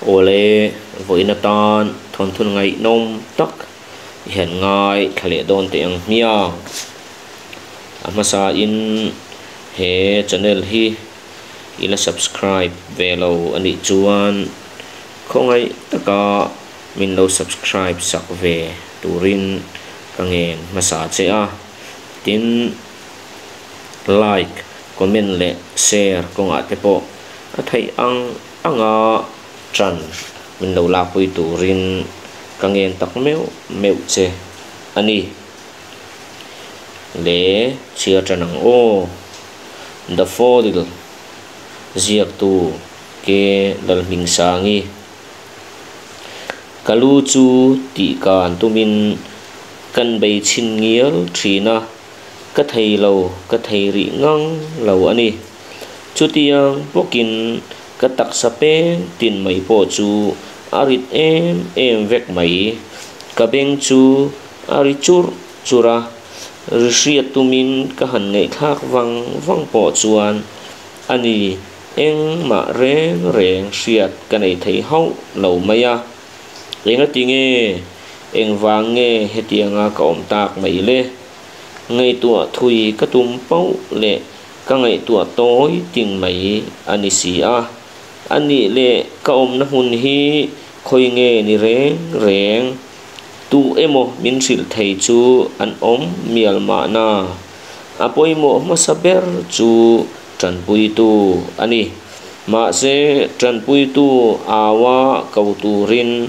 Awle, vawiin atan thawnthu ngaihnawm tak i han ngai thla leh dawn teh ang hmiang. A hmasain he channel hi i la subscribe ve lo a nih chuan khawngaih taka min lo subscribe sak ve turin ka ngen hmasa che a. Tin, like, comment leh share kawngah te pawh a theih ang anga ṭan min lo lakpui turin ka ngen tak meuh meuh che a ni. Le chhiar ṭan ang aw. Daffodil ziaktu Ke Lalhmingsangi. Ka lu chu tih kan tumin kan bei chhin ngial ṭhin a, ka thei lo, ka thei rih ngang lo a ni. Chutiang bawkin ka taksa peng tin mai pawh chu a rit em em vek mai. Ka beng chu a ri churh churh a, ri hriat tumin ka han ngaihthlak vang vang pawh chuan a ni engmah reng reng hriat ka nei thei hauh lo mai a. Engati nge? Engvang nge hetianga ka awm tak mai le? Ngaihtuah thui ka tum pauh leh Ka ngaihtuah tawi ting mai a ni si a. A nih leh ka awmna hmun hi khawi nge ni reng reng? Tu emaw min hrilh thei chu an awm mial mahna. A pawimawh hmasa ber chu tanpuitu a ni. Mahse, tanpuitu aua ko turin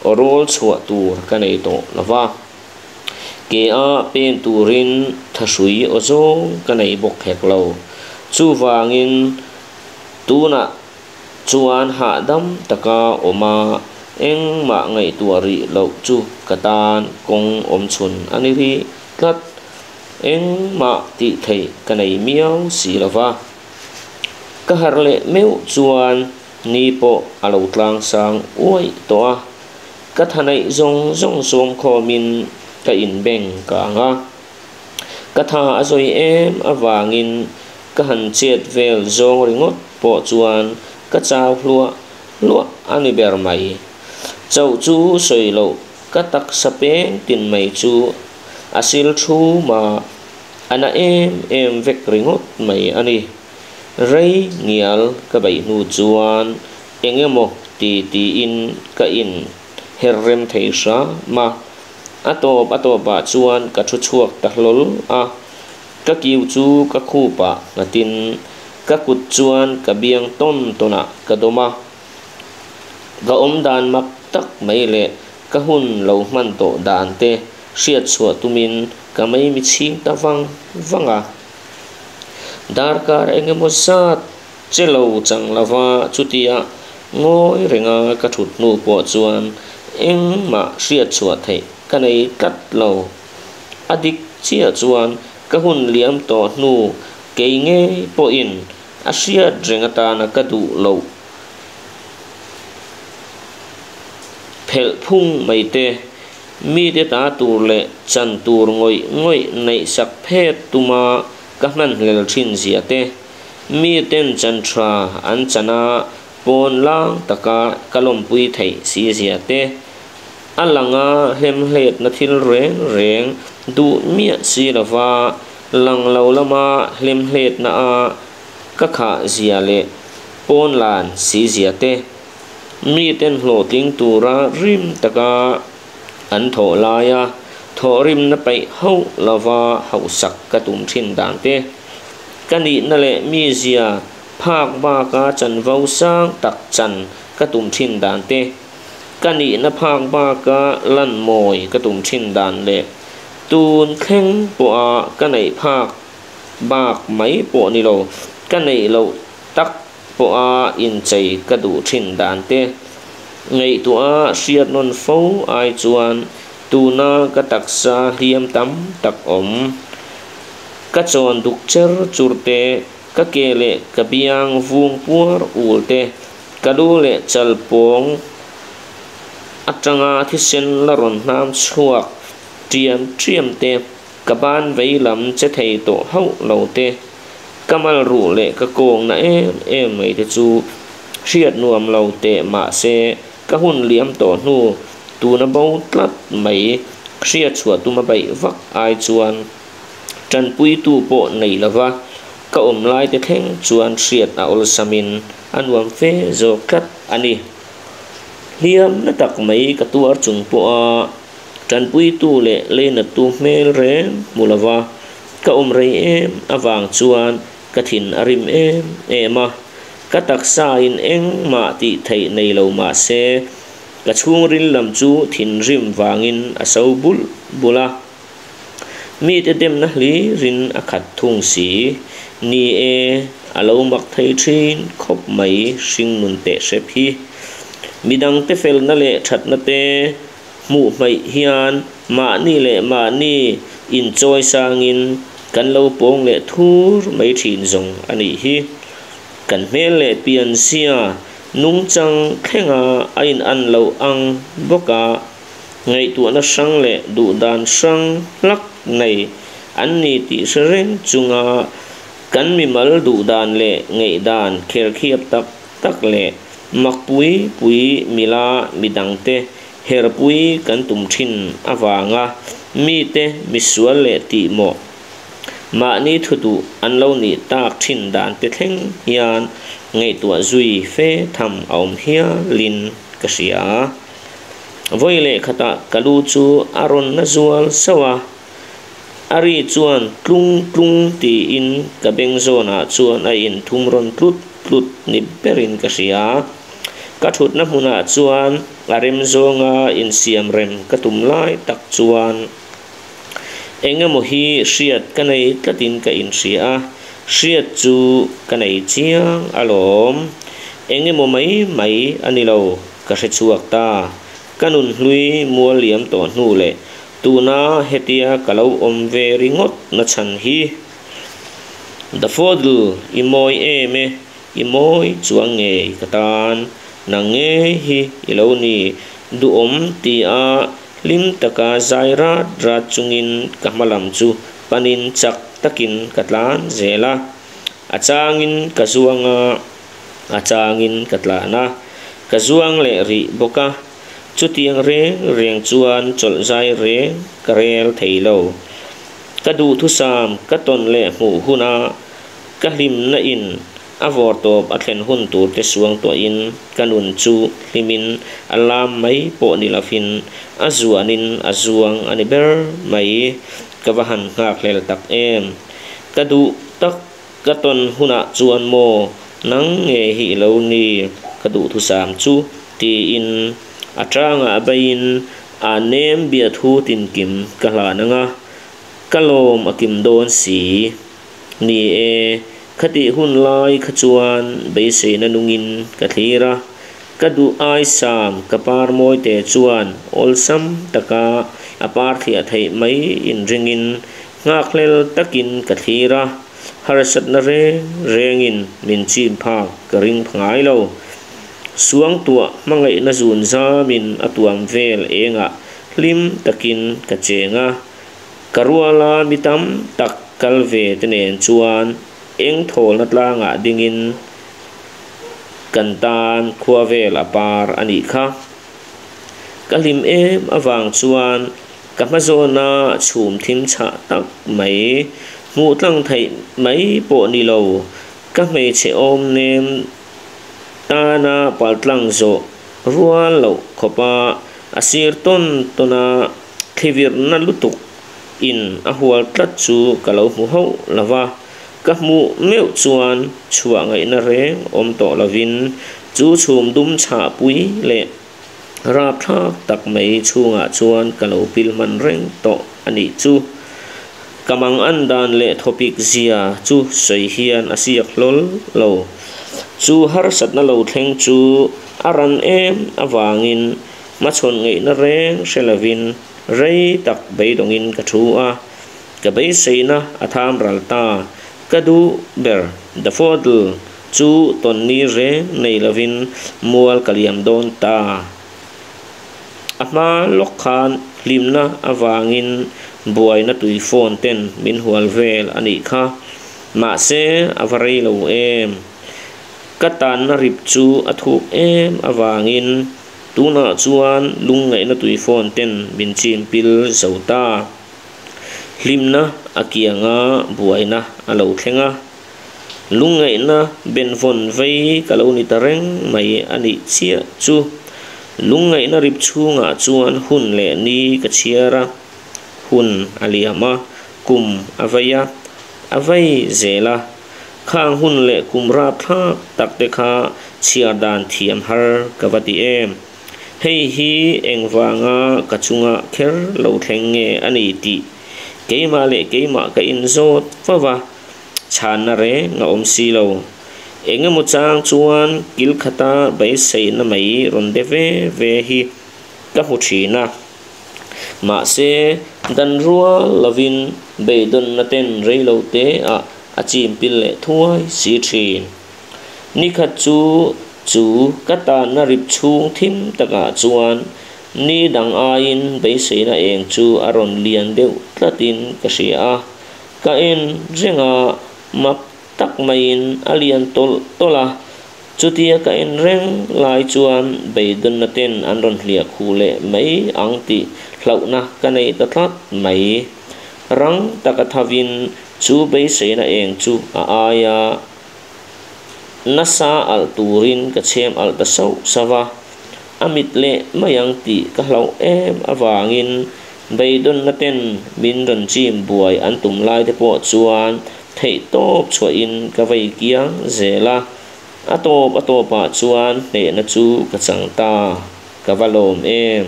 awrawl chhuah tur ka nei tawh lo va. Ke a pen turin thahrui aw zawng ka nei bawk hek lo. Chuvangin tunah chuan hahdam taka awm a, engmah ngaihtuah rih loh chu ka tan kawng awm chhun a ni rih tlat. Engmah tih theih ka nei miau si lo va. Ka harh leh meuh chuan ni pawh a lo tlang sang uaih tawh a. Ka tha neih zawng zawng sawm khawmin ka inbeng kang a. Ka tha a zawi em avangin ka han chet vel zawng ringawt pawh chuan ka chau hluah hluah a ni ber mai. Chauh chu sawi loh ka taksa peng tin mai chu a sil thum a, a na em em vek ringawt mai a ni. Rei ngial ka beih hnu chuan Eng emaw ti tiin ka in her rem thei hram a, a tawp a tawpah chuan ka thu chhuak ta hlawl a, ka kiu chu ka khupah nghatin ka kut chuan ka biang tawn tawnah ka dawm a, ka awm dan mak tak mai leh ka hun lo hman tawh dan te hriat chhuah tumin ka maimi chhing ta vang vang a, darkar eng emaw zat Che lo chang lova chutia ngawi renga ka thut hnu pawh chuan engmah hriat chhuah theih ka nei tlat lo. A dik chiah chuan ka hun liam tawh hnu kei ngei pawhin a hriat reng atana ka duh loh phelh phung mai te, mite ta tur leh chan tur ngawih ngawih neih sak phet tuma ka hmanhlel thin zia te, Mi ten chan tha an chan a, pawn lang taka ka lawmpui theih si zia te, a langa hlemhletna thil reng reng duh miah si lova lang lo lama hlemhletna a ka khah zia leh pawn lan si zia te, mi ten hlawhtling tura rim taka an thawh laia thawhrimna paih hauh lova hauhsak ka tum thin dan te. Ka nihna leh mizia phak baka chanvo sang tak chan ka tum thin dan te, ka nihna phak baka lan mawi ka tum thin dan leh tun thleng pawha ka neih phak bak mai pawh ni lo, ka neih loh tak pawha inchei ka duh thin dan te ngaihtuah hriat nawn fo ai chuan tuna ka taksa hliam tam tak awm. Ka chawn duk cher chur te, ka ke leh ka biang vung puar ul te, ka lu leh chal pawng atanga thisen la rawn hnam chhuak tiam tiam te, ka ban vei lam che thei tawh hauh lo te, ka mal ruh leh ka kawng na em em mai te chu Hriat nuam lo teh mah se ka hun liam tawh hnu tuna bo tlat mai hriat chhuah tuma beih vak ai chuan tanpuitu pawh nei lova ka awm lai te thleng chuan hriat a awlsamin a nuam fe zawk tlat a ni. Hliam na tak mai ka tuar chung pawha tanpuitu leh leinattu hmel reng hmu lova ka awm rei em avang chuan ka thin a rim em em a, ka taksa in engmah tih theih nei lo mah se ka chhungril lam chu thinrim vangin a so bulh bulh a. Mite demna hlirin a khat thung si. Ni e, a lo mak thei thin khawp mai hringnun teh hrep hi. Midangte felna leh thatna te hmuh hmaih hian mahni leh mahni inchawi sangin kan lo pawng leh thur mai thin zawng a nih hi. Kan hmel leh pianzia nungchang thlenga a inan loh ang bawk a, ngaihtuahna hrang leh duhdan hrang hlak nei an ni tih hre reng chunga kan mimal duhdan leh ngaihdan kherkhiap tak tak leh mak pui pui mila midangte herpui kan tum thin avanga mite misual leh tihmawh mahni thu duh an lo nih tak thin dan te thleng hian ngaihtuah zui fe tham a awm hialin ka hria. Vawi leh khatah ka lu chu a rawn na zual sauh a, a ri chuan tlung tlung tiin ka beng zawnah chuan a inthum rawn tlut tlut ni berin ka hria. Ka thutna hmunah chuan a rem zawnga insiam rem ka tum lai tak chuan eng emaw hi hriat ka nei tlatin ka inhria a, hriat chu ka nei chiang alawm. Eng emaw mai mai a ni lo. Ka hre chhuak ta. Ka nun hlui mual liam tawh hnu leh tuna hetia ka lo awm ve ringawt na chhan hi. Daffodil, i mawi em e, i mawi chuang ngei ka tan. Nang ngei hi i lo ni duhawm ti a hlim taka zai rat rat chungin ka hma lam chu panin chak takin ka tlan zel a. A changin ka zuang a. A changin ka tlan a, ka zuang leh rih bawk a, chutiang reng reng chuan chawlh zai reng ka rel thei lo. Ka duhthusam ka tawn leh hmuh huna ka hlimna in a vawr tawp a thlen hun tur te suang tuahin ka nun chu hlimin a lam mai pawh ni lovin a zuanin a zuang a ni ber mai. Ka va han nghakhlel tak em! Ka duh tak Ka tawn hunah chuan maw nang nge hi i lo ni ka duhthusam chu tiin a tangah beiin a nem biathu tinkim ka hlan ang a, ka lawm a kim dawn si. Ni e, khatih hun lai kha chuan beiseina nungin ka thlir a, ka duh aisam ka par mawite chuan awlsam taka a par thliah theih mai inringin Nghakhlel takin ka thlir a, harsatna reng rengin min chim phak ka ring pha ngai lo. Suangtuah hmangaihna zun zamin a tuam vel engah hlim takin ka cheng a, ka ruala mi tam tak kal ve te nen chuan eng thawlna tlangah dingin kan tan khua vel a par a nih kha. Ka hlim em avang chuan Ka hmazawna chhum thim chhah tak mai, hmuh tlang theih mai pawh ni lo, ka hmeichhe awm nem tana paltlang zawh rual loh khawpa a sir tawn tawna thlivirna lutuk in a hual tlat chu ka lo hmu hauh lo va, ka hmuh meuh chuan chhuah ngaihna reng awm tawh lovin chu chhum dum chhah pui leh Rapthlak tak mai chhungah chuan ka lo pil hman reng tawh a nih chu. Ka mang an dan leh thawpik zia chu sawi hian a siak hlawl lo. Chu harsatna lo thleng chu a ran em avangin hmachhawn ngeihna reng hre lovin rei tak beidawngin ka thu a. Ka beiseina a tham ral ta. Ka duh ber Daffodil Chu tawnni reng nei lovin mual ka liam dawn ta. A hma lawk khan hlimna avangin buaina tui phone ten min hual vel a nih kha. Mahse a va rei lo em. Ka tanna rip chu a thuk em avangin tunah chuan lungngaihna tuifawn ten min chim pil zo ta. Hlimna a kianga buaina a lo thleng a, lungngaihna benvawn vei ka lo ni ta reng mai a nih chiah chu. Lungngaihna rip chhungah chuan hun leh ni ka chhiar a, hun a liam a, kum a vei a, a vei zel a. Khang hun leh kum rapthlak tak te kha chhiar dan thiam har ka va ti em. Hei hi engvanga ka chunga kher lo thleng nge a ni tih keimah leh keimah ka inzawt fo va, chhanna reng a awm si lo. Engemaw chang chuan kil khata beiseina mai rawn de ve ve hi ka hmu thin a. Mahse, dan rual lovin beidawnna ten reilo te ah a chim pil leh thuai si thin. Nikhat chu chu ka tanna rip chhung thim takah chuan ni dang aiin beiseina eng chu a rawn lian deuh tlatin ka hria a. Ka en reng a, mak tak maiin a lian tawlh tawlh a. Chutia ka en reng lai chuan beidawnna ten an rawn hliah khuh leh mai ang tih hlauhna ka nei ta tlat mai. Rang taka thavin chu beiseina eng chu a aia nasa alh turin ka chhem alh ta sauh sauh a, a mit leh mai ang tih ka hlauh em avangin beidawnna ten min rawn chim buai an tum lai te pawh chuan theih tawp chhuahin ka vei kiang zel a, a tawp a tawpah chuan hnehna chu ka chang ta, ka va lawm em.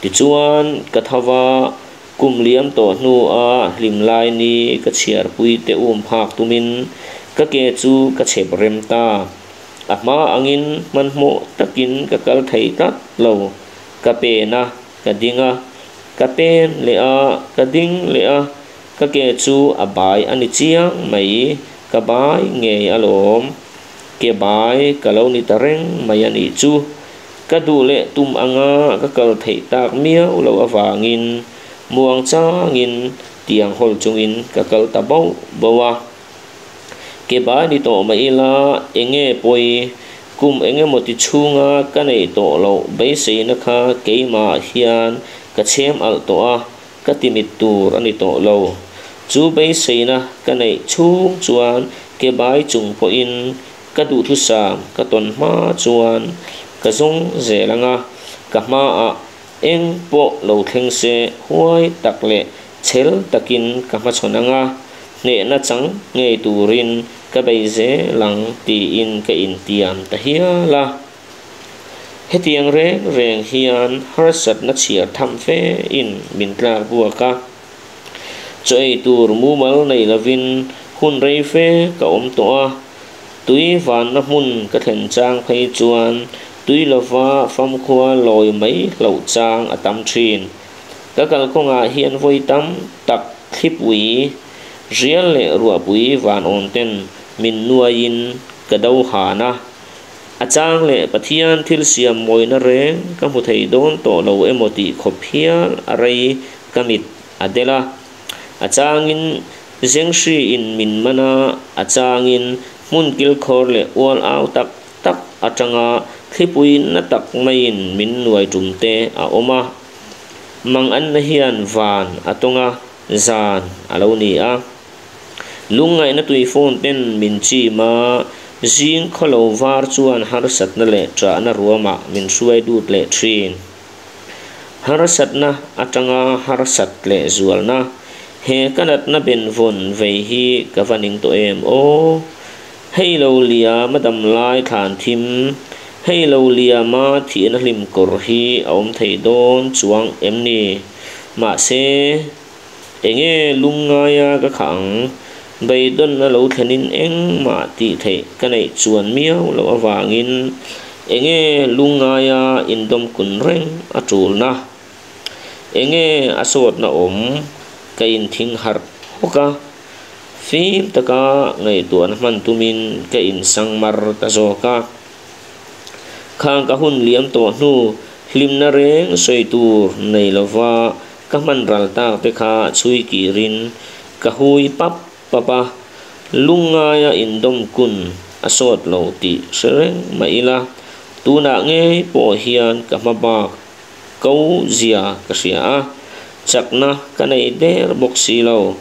Tichuan ka tho va. Kum liam tawh hnua hlim lai ni ka chhiarpui te um phak tumin ka ke chu ka chhep rem ta. A hma angin hmanhmawh takin ka kal thei tlat lo. Ka pen a, ka ding a, ka pen leh a, ka ding leh a, ka ke chu a bai a ni chiang mai, ka bai ngei alawm. Ke bai ka lo ni ta reng mai a nih chu. Ka duh leh tum anga ka kal theih tak miau loh avangin muang changin tiang hawl chungin ka kal ta bauh bauh a. Ke bai ni tawh mai ila enge pawi kum engemaw ti chhunga ka neih tawh loh beiseina kha keimah hian ka chhem alh tawh a, ka ti mit tur a ni tawh lo. Chu beiseina ka neih chhung chuan ke bai chung pawhin Ka duhthusam ka tawn hma chuan ka zawng zel ang a, ka hmaah eng pawh lo thleng se huai tak leh chhel takin ka hmachhawn ang a, hnehna chang ngei turin ka bei zel ang tiin ka intiam ta hial a. Hetiang reng reng hian harsatna chhiar tham fe in min tlak buak a. Chaw ei tur mumal nei lovin hun rei fe ka awm tawh a, tui vanna hmun ka thlen chang phei chuan tui lova famkhua lawi mai hloh chang a tam thin. Ka kalkawngah hian vawi tam tak thlipui, rial leh ruahpui van awn ten min nuaiin ka do han a. A chang leh Pathian thil siam mawina reng ka hmu thei dawn tawh lo emaw tih khawp hial a rei ka mit a del a. A changin Zenghri in min man a, a changin hmun kilkhawr leh ual au tak tak atanga thlipui na tak maiin min nuai tum te a awm a. Manganna hian van a tawng a, zan a lo ni a. Lungngaihna tui phone ten min chim a, zing khawlo var chuan harsatna leh ṭahna ruamah min hruai lut leh ṭhin. Harsatna atanga harsat leh zualna, he ka natna benvawn vei hi ka va ning tawh em aw? Hei lo liama damlai thlan thim, hei lo liama thihna hlim kawr hi a awm thei dawn chuang em ni? Mahse. Enge lungngaia ka khah ang? Beidawnna lo thlenin engmah tih theih ka neih chuan miau loh avangin enge lungngaia indawm kun reng a tulna? Enge a sawtna awm? Ka inthing harh hawk a, fim taka ngaihtuahna hman tumin ka insangmar ta zawk a. Khang ka hun liam tawh hnu hlimna reng sawi tur nei lova Ka hman ral tak te kha chhui kirin ka hui pap pap a, lungngaia indawm kun a sawt lo tih hre reng mah ila, tunah ngei pawh hian ka hma bak ko zia ka hria a, chakna ka nei der bawk si lo.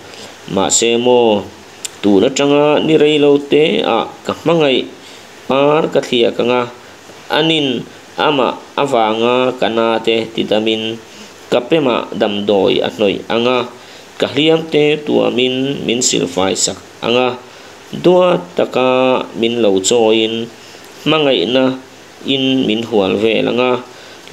Mahse maw, tun atanga ni rei lo te ah ka hmangaih par ka thliak ang a, anin amah avanga ka na te tidamin ka pemah damdawi a hnawih ang a, ka hliam te tuamin min silfai sak ang a, duat taka min lo chawiin hmangaihna in min hual vel ang a,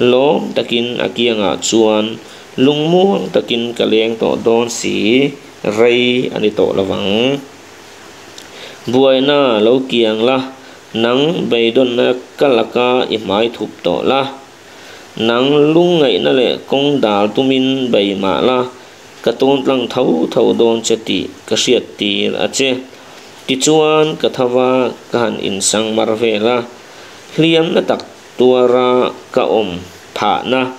lawm takin a kiangah chuan lungmuang takin ka leng tawh dawn si, rei a ni tawh lovang. Buaina lo kiang la, nang beidawnna ka laka i hmai thup tawh la. Nang lungngaihna leh kawng dal tumin bei mah la, ka tawn tlang tho tho dawn che tih ka hriat tir a che. Tichuan ka tho va, ka han insang mar vel a, hliamna tak tuara ka awm phahna.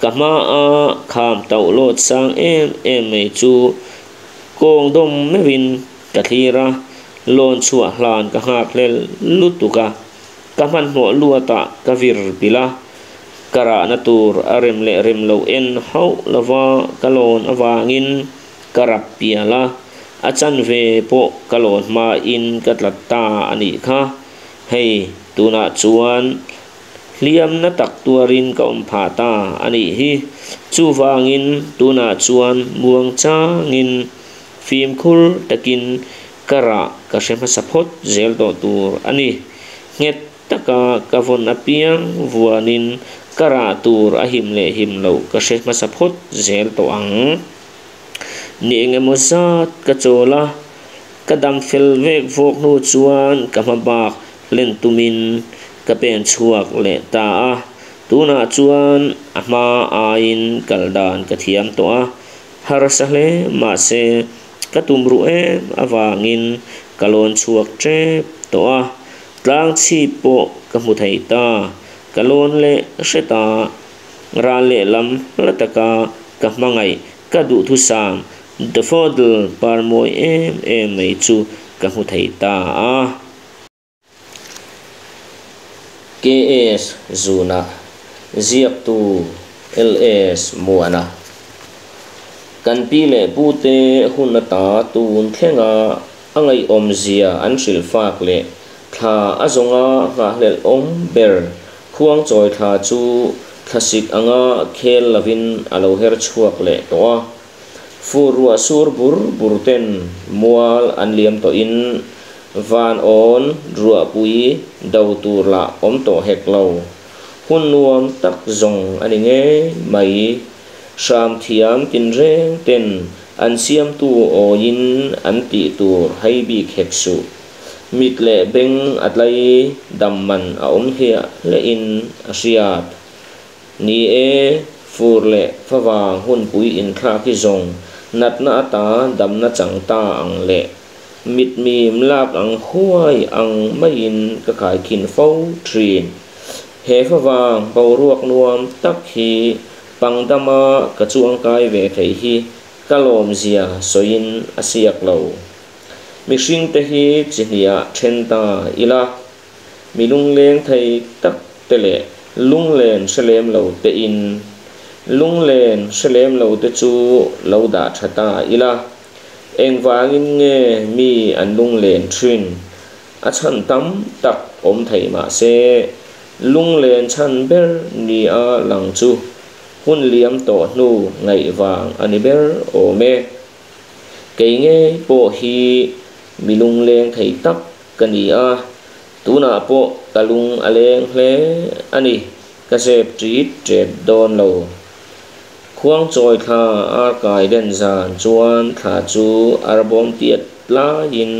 Ka hmaa kham tauh lawt sang em em mai chu kawng dawm meuhin ka thlir a, lawn chhuah hlan ka nghak hlel lutuk a, ka hmanhmawh luatah ka vir pilh a, ka rahna tur a rem leh rem loh en hauh lova ka lawn avangin ka rap pial a, a chanve pawh ka lawn hmain ka tlat ta a nih kha. Hei, tunah chuan Hliamna tak tuarin ka awm phah ta a nih hi. Chuvangin tunah chuan muang changin fimkhur takin ka rah ka hre hmasa phawt zel tawh tur a ni. Nghet taka ka vawn apiang vuanin ka rah tur a him leh him loh ka hre hmasa phawt zel tawh ang. Ni engemaw zat ka chawl a, ka dam fel vek vawk hnu chuan ka hma bak Hlen tumin ka pen chhuak leh ta a, tunah chuan a hma aiin kal dan ka thiam tawh a, harsa hle mahse ka tum ruh em avangin ka lawn chhuak tep tawh a, tlang chhip pawh ka hmu thei ta, ka lawn leh hre ta, ral lehlam hla taka ka hmangaih ka duhthusam daffodil par mawi em em mai chu ka hmu thei ta a. KS Zuna, Ziaktu LS Muana. Kan pi leh pute hun ata tun thlenga a ngaihawmzia an hrilh fak leh thla a zawnga nghahhlelh awm ber khuangchawi thla chu thlasik anga khel lovin a lo her chhuak leh tawh a. Fur ruah sur bur bur ten mual an liam tawhin van awn ruahpui do tur lah awm tawh hek lo. Hun nuam tak zawng a ni ngei mai. Hram thiam tinreng ten an siamtu awiin an tih tur hei bik hek suh. Mit leh beng a tlai dam man a awm hliah hliahin a hriat. Ni e, fur leh favang hunpui inthlak hi zawng natna ata damna chang ta ang leh mitmim lak ang huai ang maiin ka khaikhin fo thin. He favang boruak nuam tak hi pangdama ka chuangkai ve thei hi ka lawmzia sawiin a siak lo. Mihringte hi chi hniah then ta ila. Mi lungleng thei tak te leh lunglen hre lem lo te in lunglen hre lem lo te chu lo dah tha ta ila, engvangin nge mi an lunglen thin? A chhan tam tak awm thei mah se, lunglen chhan ber nia lang chu hun liam tawh hnu ngaih vang a ni ber awm e. Kei ngei pawh hi mi lungleng thei tak Ka ni a, tunah pawh ka lung a leng hle a ni, ka zep ṭit ṭet dawn lo. Khuangchawi thla ar kai den zan chuan thla chu ar bawm tiat laiin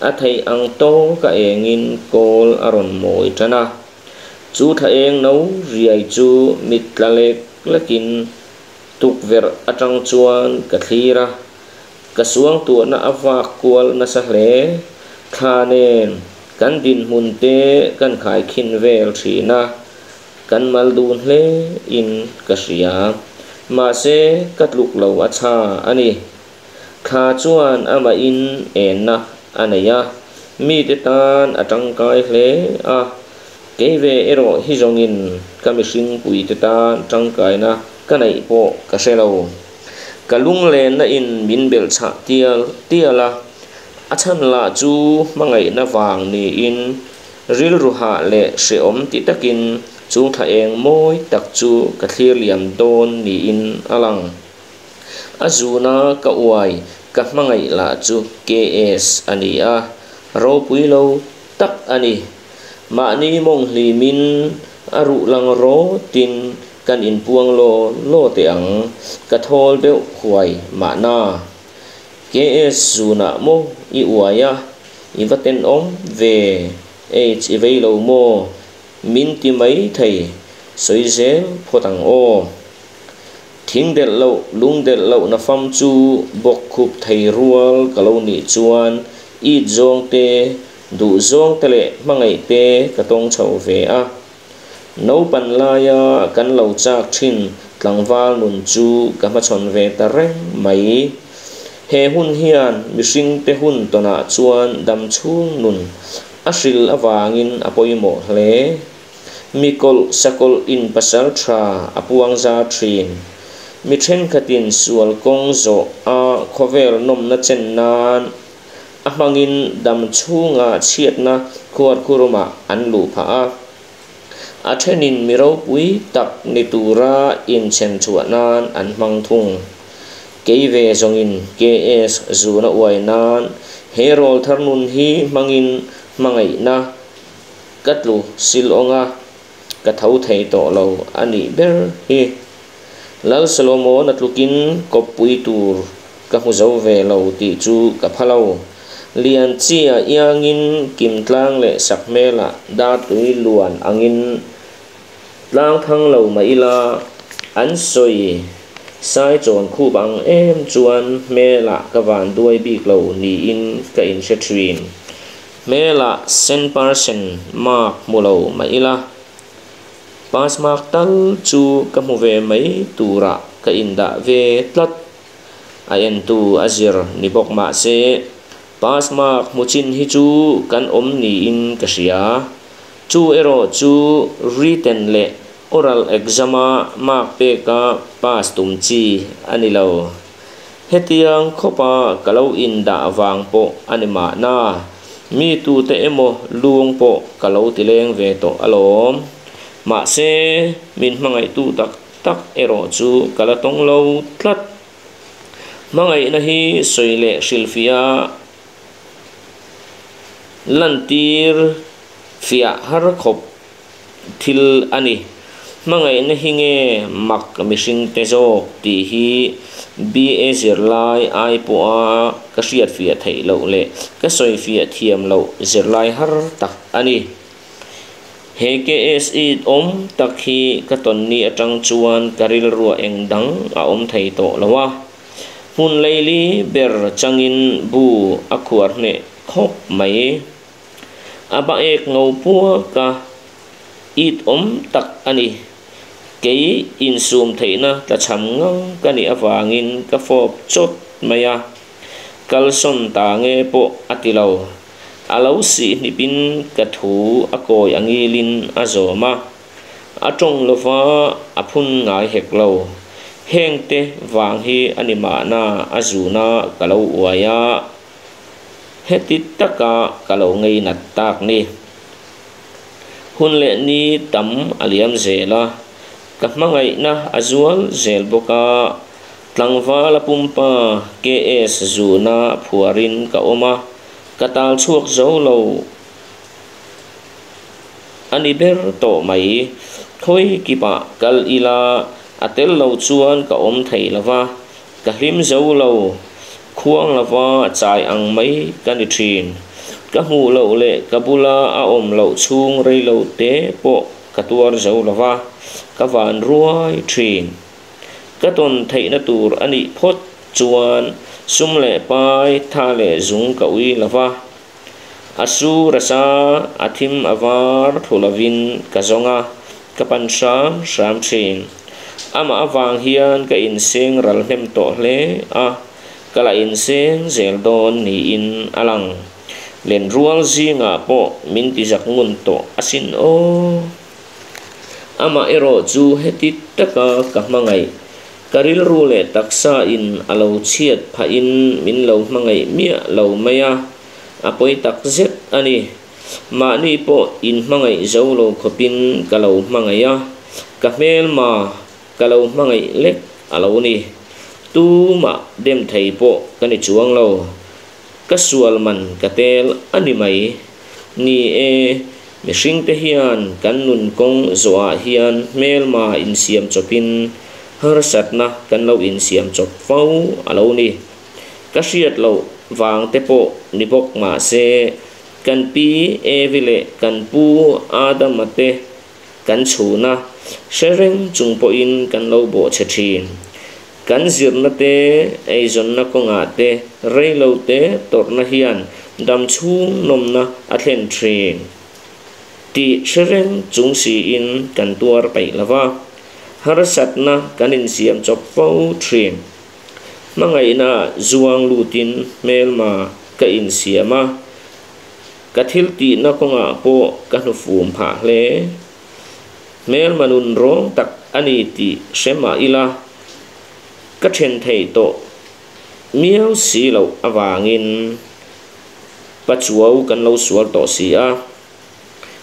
a theih ang tawka engin kawl a rawn mawi ṭan a. Chu thla eng no riai chu mit tla lek lekin tukverh aṭang chuan ka thlir a. Ka suangtuahna a vak kual nasa hle. Thla nen kan dinhmun te kan khaikhin vel thin a, kan mal dun hle in ka hria. Mahse ka tluk lo a tha a ni. Thla chuan amahin enna a nei a, Mite tan a tangkai hle a, kei ve erawh hi zawngin ka mihring puite tan tangkaina ka neih pawh ka hre lo. Ka lunglenna in min belh chhah tial tial a, a chhan lah chu hmangaihna vang niin rilru hah leh hrehawm ti takin chung thla eng mawi tak chu ka thlir liam dawn niin a lang. A zuna ka uai ka hmangaih lah chu KS a ni a, ropui lo tak a ni. Mahni mawng hlimin a ruh lang rawtin kan inpuang law law teh ang, ka thawl deuh huai mahna. KS zunah maw i uai a, i va tenawm ve, H i vei lo maw? Min ti mai thei, sawi zel phawt ang aw. Thing delh loh, lung delh loh na fam chu bawk khup thei rual ka lo nih chuan it zawng te, duh zawng te leh hmangaih te ka tawng chho ve a. Naupan laia kan lo chak thin tlangval nun chu ka hmachhawn ve ta reng mai. He hun hian mihring te hun tawnah chuan dam chhung nun a hril avangin a pawimawh hle. Mi kawlh sakawlh in pasal tha a puang zar thin. Mi thenkhatin sual kawng zawh a khawvel nawmna chen nan a hmangin dam chhunga chhiatna khuarkhurumah an luh phah a. A thenin mi ropui tak ni tura inchhen chhuah nan an hmang thung. Kei ve zawngin KS zuna uai nan he rawl thar nun hi hmangin hmangaihna Ka tlu sil awng a, ka tho thei tawh lo a nih ber hi. Lal Solomon a tlukin kawppui tur ka hmu zo ve lo tih chu ka pha lo. Lian chia iangin kim tlang leh sak hmelah dartui luan angin tlang thang lo mah ila an sawi sai chawn khup ang em chuan hmelah ka van duai bik lo niin ka inhre thin. Hmelah cent percent mark hmu lo mah ila, pass mark tal chu ka hmu ve mai turah ka indah ve tlat. A entu a zir ni bawk mah se, pass mark hmu chin hi chu kan awm niin ka hria. Chu erawh chu written leh oral exam-a mark peka pass tum chi a ni lo. Hetiang khawpa ka lo indah vang pawh a ni mahna, mi tute emaw lung pawh ka lo ti leng ve tawh alawm. Mahse, min hmangaihtu tak tak erawh chu ka la tawng lo tlat. Hmangaihna hi sawi leh hrilhfiah lantir fiah har khawp thil a ni. Hmangaihna hi nge mak mihringte zawk tih hi BA zirlai ai pawha ka hriatfiah theih loh leh ka sawifiah thiam loh zirlai har tak a ni. He KSE awm tak hi ka tawn ni atang chuan ka rilruah eng dang a awm thei tawh lo a. Hmun leili ber changin bu a khuar hneh khawp mai. A ba ek ngo puak a, it awm tak a ni. Kei insum theihna tlachham ngang ka nih avangin ka fawp chawt mai a, kalsawn ta nge pawh a ti lo. A lo sih hnipin ka thu a kawi a ngilin a zawm a, a tawng lova a phun ngai hek lo. Hengte vang hi a ni mahna a zuna ka lo uai a. Heti taka ka lo ngei nat tak ni. Hun leh ni tam a liam zel a, ka hmangaihna a zual zel bawk a, tlangval a pumpa KS zuna phuarin ka awm a, ka tal chhuak zo lo a ni ber tawh mai. Khawi kipah kal ila a tel lo chuan ka awm thei lo va, Ka hlim zo lo, khuang lova chai ang mai ka ni thin. Ka hmuh loh leh ka bula a awm loh chhung rei lo te pawh ka tuar zo lova, ka van ruai thin. Ka tawn theihna tur a nih phawt chuan sum leh pai tha leh zung ka ui lova, a su rasa a thim a var thlu lovin ka zawng a, ka pan hram hram thin. Amah avang hian ka inseng ral hnem tawh hle a, ka la inseng zel dawn niin a lang. Lenrual zingah pawh min ti zak ngun tawh asin aw. Amah erawh chu heti taka ka hmangaih, ka rilru leh taksa in a lo chhiat phahin min lo hmangaih miah lo mai a, a pawi tak zet a ni. Mahni pawh in hmangaih zo lo khawpin ka lo hmangaih a, ka hmelma ka lo hmangaih lek a lo ni. Tumah dem thei pawh ka ni chuang lo. Ka sual man ka tel a ni mai. Ni e, mihringte hian kan nun kawng zawhah hian hmelma insiam chawpin harsatna kan lo insiam chawp fo a lo ni. Ka hriat loh vang te pawh ni bawk mah se, kan pi Evi leh kan pu Adama te kan chhun a, hre reng chung pawhin kan lo bawhchhe thin. Kan zirna te, eizawnna kawngah te reilo te tawrhna hian dam chhung nawmna a thlen thin tih hre reng chung siin kan tuar peih lo va, harsatna kan insiam chawp fo thin. Hmangaihna zuang lutin hmelma ka insiam a, ka thil tihna kawngah pawh ka hnufum phah hle. Hmelma nun rawng tak a ni tih hre mah ila, ka then theih tawh miau si loh avangin Pachuau kan lo sual tawh si a.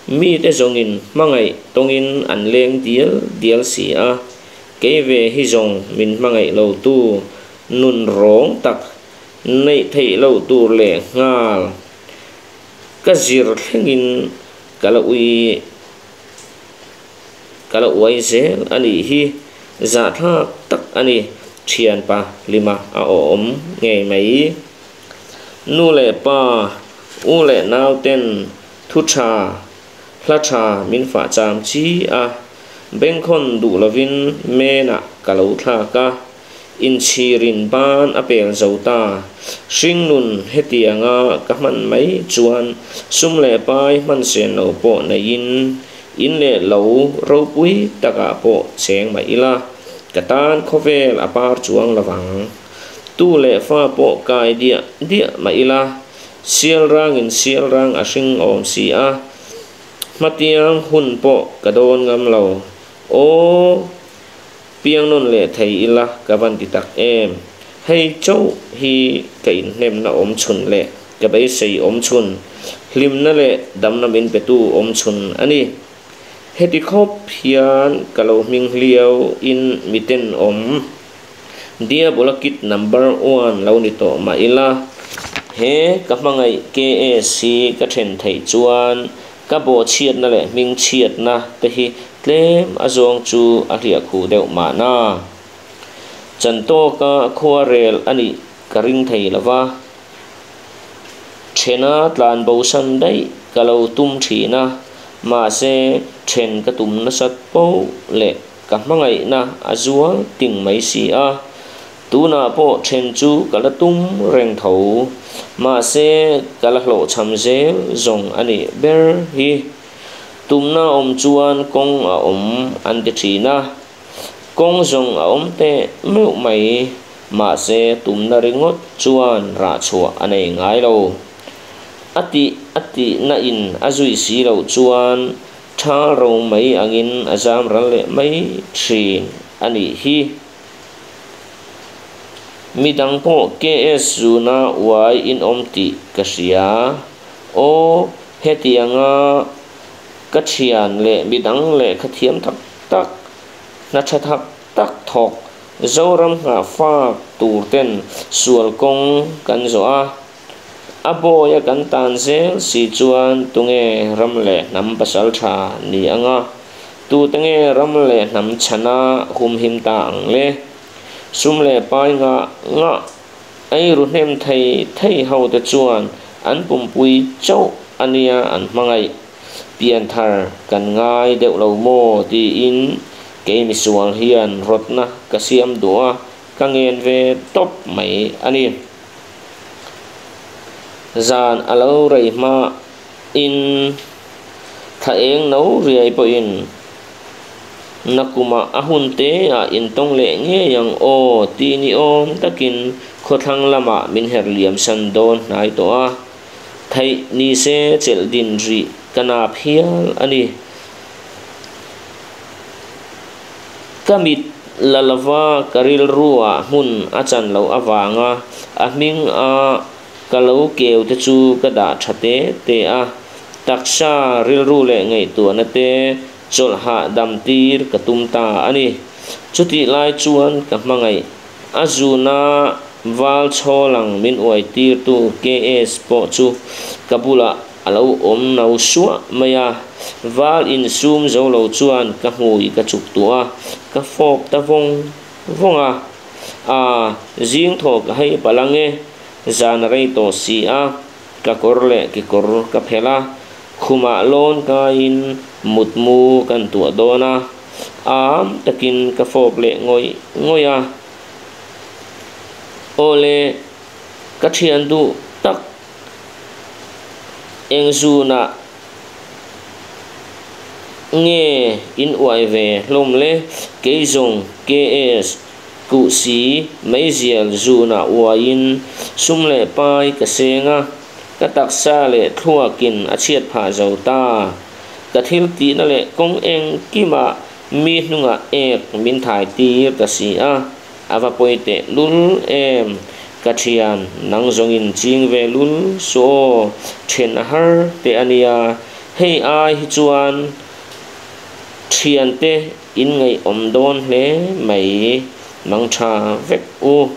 Mite zawngin hmangaih tawngin an leng dial dial si a, kei ve hi zawng min hmangaih lotu nun rawng tak neih theih loh tur leh nghal ka zir thlengin ka la ui Ka la uai zel a nih hi, zahthlak tak a ni, thianpa Lima a awm ngei mai. Nu leh pa, u leh nau ten thu tha, hla tha min fah cham chi a, bengkhawn duh lovin menah ka lo thlak a. Inchhirin ban a pel zo ta. Hringnun hetianga ka hman mai chuan sum leh pai hman sen lo pawh neiin in leh lo ropui takah pawh cheng mah ila, ka tan khawvel a par chuang lovang. Tu leh fa pawh kai diah diah mah ila, sial rangin sial rang a hring awm si a, hmatiang hun pawh ka dawn ngam lo. Aw! Piang nawn leh thei ila ka van ti tak em? Hei chauh hi ka inhnemna awm chhun leh ka beisei awm chhun, hlimna leh damna min petu awm chhun a ni. Heti khawp hian ka lo hming hliau in miten awm. Diabola kit number one lo ni tawh mah ila, he ka hmangaih KS hi ka then theih chuan Ka bawhchhiatna leh hmingchhiatna te hi tlem a zawng chu a hliah khuh deuh mahna. Chantawka khua rel a nih ka ring thei lo va, thena tlan bosan daih ka lo tum thin a, mahse then ka tum nasat poh leh ka hmangaihna a zual ting mai si a. Tunah pawh then chu ka la tum reng tho, mahse ka la hlawhchham zel zawng a nih ber hi. Tumna awm chuan kawng a awm an ti thin a, kawng zawng a awm teh meuh mai, mahse tumna ringawt chuan rah chhuah a nei ngai lo. A tih a tihna in a zui si loh chuan thal ro mai angin a zam ral leh mai thin a nih hi. Midang pawh KS zuna uai in awm tih ka hria. Aw, hetianga ka thian leh midang lehkha thiam tak tak, hna tha tak tak thawk, Zoram nghah fak tur ten sual kawng kan zawh a. A bawia kan tan zel si chuan tunge ram leh hnam pasal tha ni anga? Tute nge ram leh hnam chhana humhim ta ang le? Sum leh pai ngah ngah ei ru hnem thei thei ho te chuan an pumpui chauh a nia an hmangaih. Pianthar kan ngai deuh lo maw tiin kei misual hian rawtna ka siam duh a, ka ngen ve tawp mai a ni. Zan a lo rei hma in thla eng no riai pawhin nakumah a hun te ah intawng leh ngei ang aw ti ni awm takin khawthlang lamah min her liam san dawn hnai tawh a. Theih nise chelh din rih ka nap hial a ni. Ka mit la lova ka rilruah hmun a chan loh avanga a hming a ka lo keu te chu ka dah tha te te a. Taksa rilru leh ngaihtuahna te chawlh hahdam tir ka tum ta a ni. Chutih lai chuan ka hmangaih a zuna val chhawlang min uai tirtu KS pawh chu ka bulah a lo awm no suah mai a. Val insum zo lo chuan ka hmui ka chuk tuah a, ka fawp ta vawng vawng a. A, zing thaw ka hei palh ang e, zan a rei tawh si a. Ka kawr leh kekawr ka phelh a, khumah lawn kaiin mutmu kan tuah dawn a, am takin ka fawp leh ngawih ngawih a. Aw le, ka thian duh tak eng zunah nge in uai ve hlawm le? Kei zawng KS. Kuh si, meizial zunah uaiin sum leh pai ka seng a, ka taksa leh thluakin a chhiat phah zo ta. Ka thil tihna leh kawng engkimah mi hnungah ek min thai tir ta si a, a va pawi teh lul em. Ka thian, nang zawngin ching ve lul suh aw, then a har teh a nia, hei ai hi chuan thiante In ngaihawm dawn hle mai, mang tha vek u.